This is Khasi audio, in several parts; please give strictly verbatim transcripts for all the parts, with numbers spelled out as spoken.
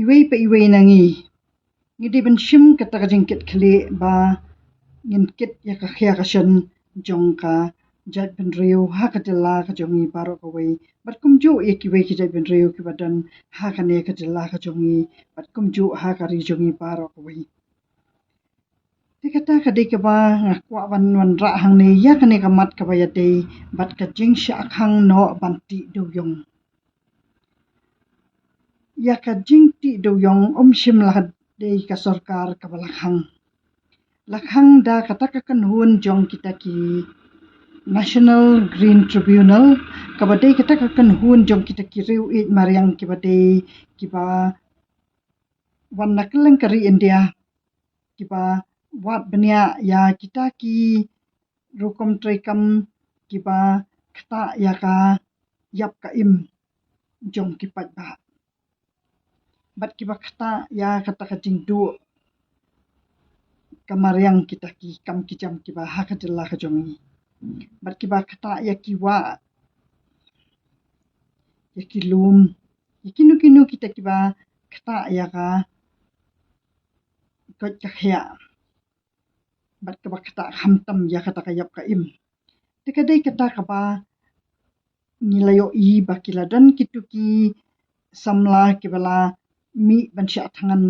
Iwei pa iwei na ngi, ngi dei ban shim kata ka jingkit khlieh ba ngin kit ïa ka khia ka shen jong ka jaitbynriew ha ka jylla ka jong ngi baroh kawei, bad kumjuh ïa kiwei ki jaitbynriew kiba don ha kane ka jylla ka jong ngi, bad kumjuh ha ka ri jong ngi baroh kawei. Te kata ka dei kaba nga kwah ban wanrah hangne ïa kane ka mat kaba ïadei bad ka jingshah khang noh ban tih dewïong. Ïa ka jingtih dewïong ym shym la dei ka sorkar kaba la khang. La khang da kata ka kynhun jong kita ki National Green Tribunal, kaba dei kata ka kynhun jong kita ki riew ïeit mariang kiba dei kiba wan na kylleng ka ri India, kiba wad bniah ïa kita ki rukom treikam kiba ktah ïa ka ïap ka im jong ki paidbah, bad kiba ktah ïa kata ka jingduh ka mariang kita ki kam ki jam kiba ha ka jylla ka jong ngi, bad kiba ktah ïa ki wah, ïa ki lum, ïa kino kino kita kiba ktah ïa ka koit ka khiah, bad kaba ktah khamtam ïa kata ka ïap ka im. Te ka dei kata kaba ngi la ïohi ba ki la don kito ki samla kiba la mih ban shah thngan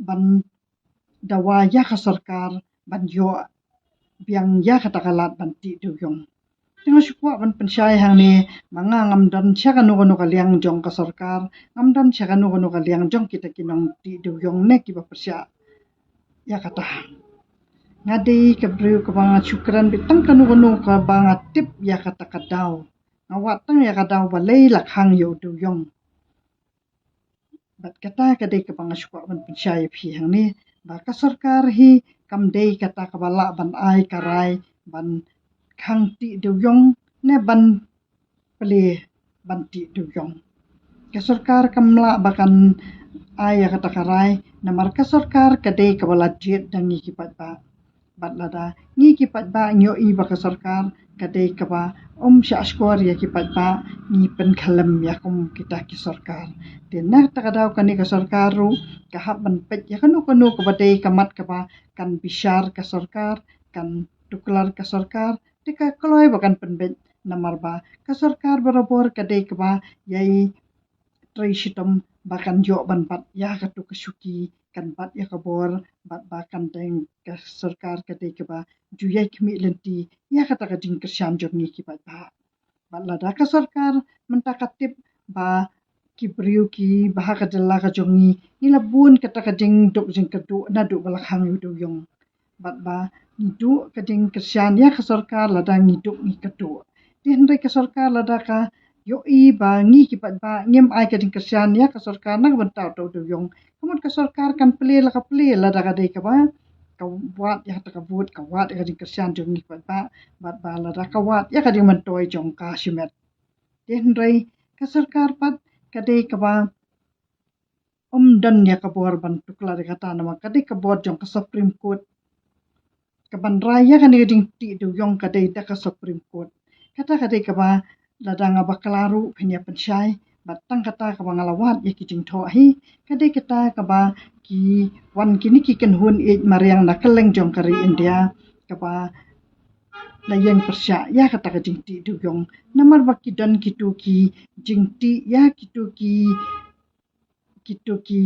ban dawa ïa ka sorkar ban ïoh biang ïa kata ka lad ban tih dewïong. Te nga shu kwah ban pynshai hangne ba nga ngam don sha kano kano ka liang jong ka sorkar, ngam don sha kano kano ka liang jong kita ki nongtih dewïong ne kiba pyrshah ïa kata. Nga dei ka briew kaba nga shu kren beit tang kano kano kaba nga tip ïa kata ka daw. Nga wad tang ïa ka daw balei la khang ïa u dewïong. Bad kata ka dei kaba nga shu kwah ban pynshai ïa phi hangne ba ka sorkar hi kam dei kata kaba lah ban ai ka rai ban khang tih dewïong ne ban plie ban tih dewïong. Ka sorkar kam lah ba kan ai ïa kata ka rai, namar ka sorkar ka dei kaba la jied da ngi ki paidbah. Bad lada ngi ki paidbah ngi ïohi ba ka sorkar ka dei kaba ym shah shkor ïa ki paidbah, ngi pynkhlem ïa kum kita ki sorkar. Te na kata ka daw kane ka sorkar ruh ka hap ban peit ïa kano kano kaba dei ka mat kaba kan bishar ka sorkar, kan tuklar ka sorkar, te ka kloi ba kan pynbeit, namar ba ka sorkar barabor ka dei kaba ïai trei shitom ba kan ïoh ban bat ïa katu ka shuki, kan bat ïa ka bor, bad ba kan dei ka sorkar ka dei kaba ju ïai khmih lynti ïa kata ka jingkyrshan jong ngi ki paidbah. Bad lada ka sorkar mynta ka tip ba ki briew kiba ha ka jylla ka jong ngi ngi la bun kata ka jingduk jingkyrduh naduh ba la khang ïa u dewïong. Bad ba ngi duh ka jingkyrshan ïa ka sorkar lada ngi duh ngi kyrduh. Te hynrei ka sorkar lada ka ïohi ba ngi ki paidbah ngim ai ka jingkyrshan ïa ka sorkar na ka bynta uta u dewïong, ka mut ka sorkar kan plie la ka plie lada ka dei kaba ka wad ïa kata ka vote, ka wad ïa ka jingkyrshan jong ngi ki paidbah, bad ba lada ka wad ïa ka jingmyntoi jong ka shimet. Te hynrei ka sorkar pat ka dei kaba ym don ïa ka bor ban tuklar ïa kata, namar ka dei ka bor jong ka Supreme Court. Ka ban rai ïa kane ka jingtih dewïong ka dei da ka Supreme Court. Kata ka dei kaba lada nga bakla ruh phin ïa pynshai, bad tang kata kaba nga la wad ïa ki jingthoh hi ka dei kata kaba ki wan kine ki kynhun ïeit mariang na kylleng jong ka ri India kaba la ïeng pyrshah ïa kata ka jingtih dewïong, namar ba ki don kito ki jingtih ïa kito ki kito ki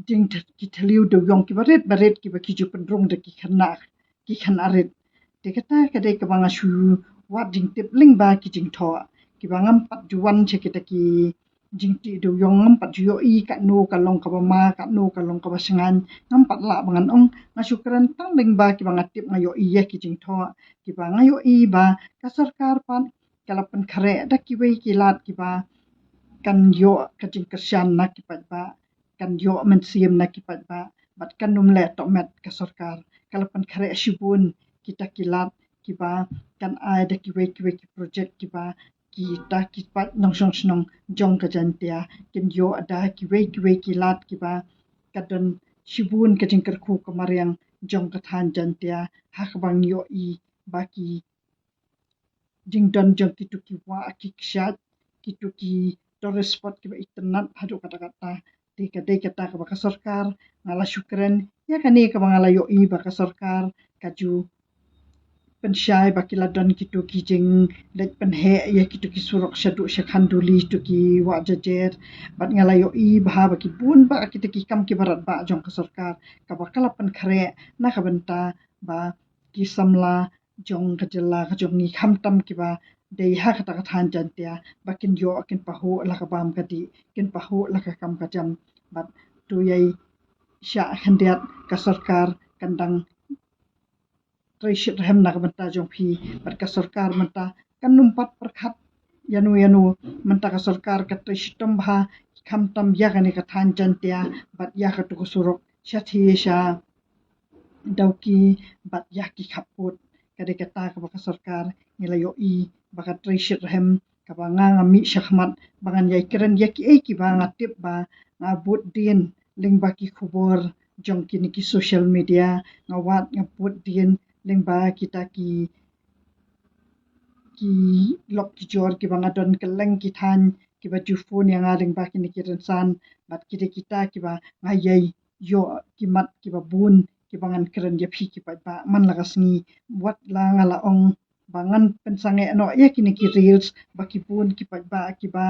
jing ki thliew dewïong kiba rit ba rit kiba ki ju pynrung da ki khynnah ki khynnah rit. Te kata ka dei kaba nga shu wad jingtip lyngba ki jingthoh kiba ngam pat ju wan sha kita ki jingtih dewïong, ngam pat ju ïohi katno ka long kaba ma, katno ka long kaba shngaiñ, ngam pat lah ba ngan ong. Nga shu kren tang lyngba kiba nga tip nga ïohi ïa ki jingthoh kiba nga ïohi ba ka sorkar pat ka la pynkhreh da kiwei ki lad kiba kan ïoh ka jingkyrshan na ki paidbah, kan ïoh mynsiem na ki paidbah, bad kan ym leh tohmet ka sorkar. Ka la pynkhreh shibun kita ki lad kiba kan ai da kiwei kiwei ki project kiba kita ki paid nongshong shnong jong ka Jaintia kin ïoh da kiwei kiwei ki lad kiba ka don shibun ka jingkyrkhu ka mariang jong ka thaiñ Jaintia, ha kaba ngi ïohi ba ki jingdon jong kito ki wah ki kshaid, kito ki tourist spot kiba itynnad haduh katta katta. Te ka dei kata kaba ka sorkar nga la shu kren ïa kane kaba nga la ïohi ba ka sorkar ka ju pynshai ba ki la don kito ki jingleit pynheh ïa kito ki surok shaduh sha Khanduli, kito ki wah jajer. Bad nga la ïohi bha ba ki bun bah kita ki kam kiba radbah jong ka sorkar kaba ka la pynkhreh na ka bynta ba ki samla jong ka jylla ka jong ngi, khamtam kiba dei ha kata ka thaiñ Jaiñtia, ba kin ïoh, kin pahuh la ka bam ka dih, kin pahuh la ka kam ka jam. Bad to ïai shah khyndiat ka sorkar kan dang trei shitrhem na ka bynta jong phi. Bad ka sorkar mynta kan nym pat pyrkhat ïano ïano. Mynta ka sorkar ka trei shitom bha, khamtam ïa kane ka thaiñ Jaiñtia bad ïa kato ka surok shathie sha Dawki bad ïa ki khappud. Ka dei kata kaba ka sorkar ngi la ïohi ba ka trei shitrhem, kaba nga nga mih shakhmat ba ngan ïai kren ïa kiei kiba nga tip ba nga bud dien lyngba ki khubor jong kine ki social media, nga wad nga bud dien lyngba kita ki, ki lok ki jor kiba nga don kylleng ki thaiñ, kiba ju phone ïa nga lyngba kine ki rynsan. Bad ki dei kita kiba nga ïai ïoh ki mat kiba bun kiba ngan kren ïa phi ki paidbah man la ka sngi. Wat la nga la ong ba ngan pynsangeh noh ïa kine ki reels ba ki bun ki paidbah kiba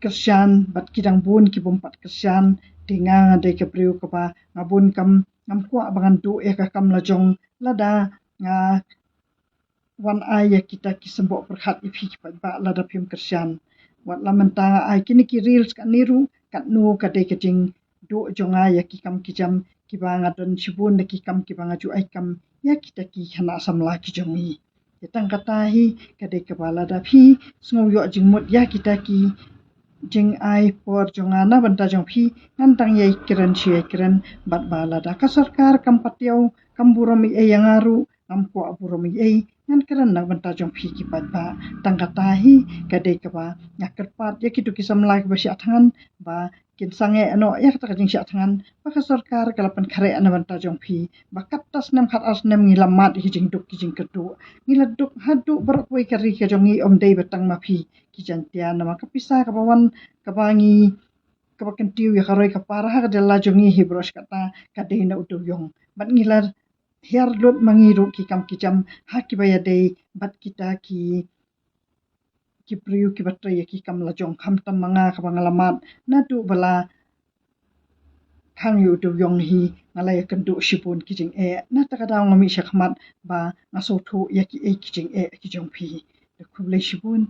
kyrshan bad ki dang bun ki bym pat kyrshan. Te nga nga dei ka briew kaba nga bun kam, ngam kwah ba ngan duh ïa ka kam la jong. Lada nga wan ai ïa kita ki symboh pyrkhat ïa phi ki paidbah lada phim kyrshan. Wat la mynta nga ai kine ki reels katne ruh, katno ka dei ka jingduh jong nga ïa ki kam ki jam kiba nga don shibun da ki kam kiba nga ju ai kam ïa kita ki khynnah samla ki jong ngi. Te tang kata hi ka dei kaba lada phi sngew ïoh jingmut ïa kita ki jingai por jong nga na bynta jong phi, ngan dang ïai kren shu ïai kren. Bad ba lada ka sorkar kam patiaw, kam burom ei ei ïa nga ruh, ngam kwah burom ei ei, ngan kren na bynta jong phi ki paidbah. Tang kata hi ka dei kaba nga kyrpad ïa kito ki samla kiba shah thngan ba kin sangeh noh ïa kata ka jingshah thngan ba ka sorkar ka la pynkhreh na bynta jong phi. Ba kata snem khatar snem ngi la mad ïa ki jingduk ki jingkyrduh, ngi la duk haduh baroh kawei ka ri ka jong ngi, ym dei ba tang ma phi ki Jaiñtia. Namar ka pisa kaba wan, kaba ngi, kaba kyntiew ïa ka roi ka par ha ka jylla jong ngi hi baroh shi katta ka dei na u dewïong. Bad ngi la hiar lut ma ngi ruh ki kam ki jam ha kiba ïadei bad kita ki, ki briew kiba trei ïa ki kam la jong. Khamtam ma nga kaba nga la mad naduh ba la khang ïa u dewïong hi, nga la ïakynduh shibun ki jingeh. Na kata ka daw nga mih shakhmat ba nga sngewthuh ïa kiei ki jingeh ki jong phi. Te khublei shibun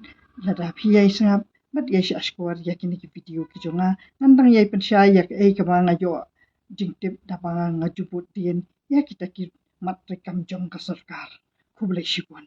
lada phi ïai sngap bad ïai shah shkor ïa kine ki video ki jong nga. Ngan dang ïai pynshai ïa kaei kaba nga ïoh jingtip da ba nga ju bud dien ïa kita ki mat treikam jong ka sorkar. Khublei shibun.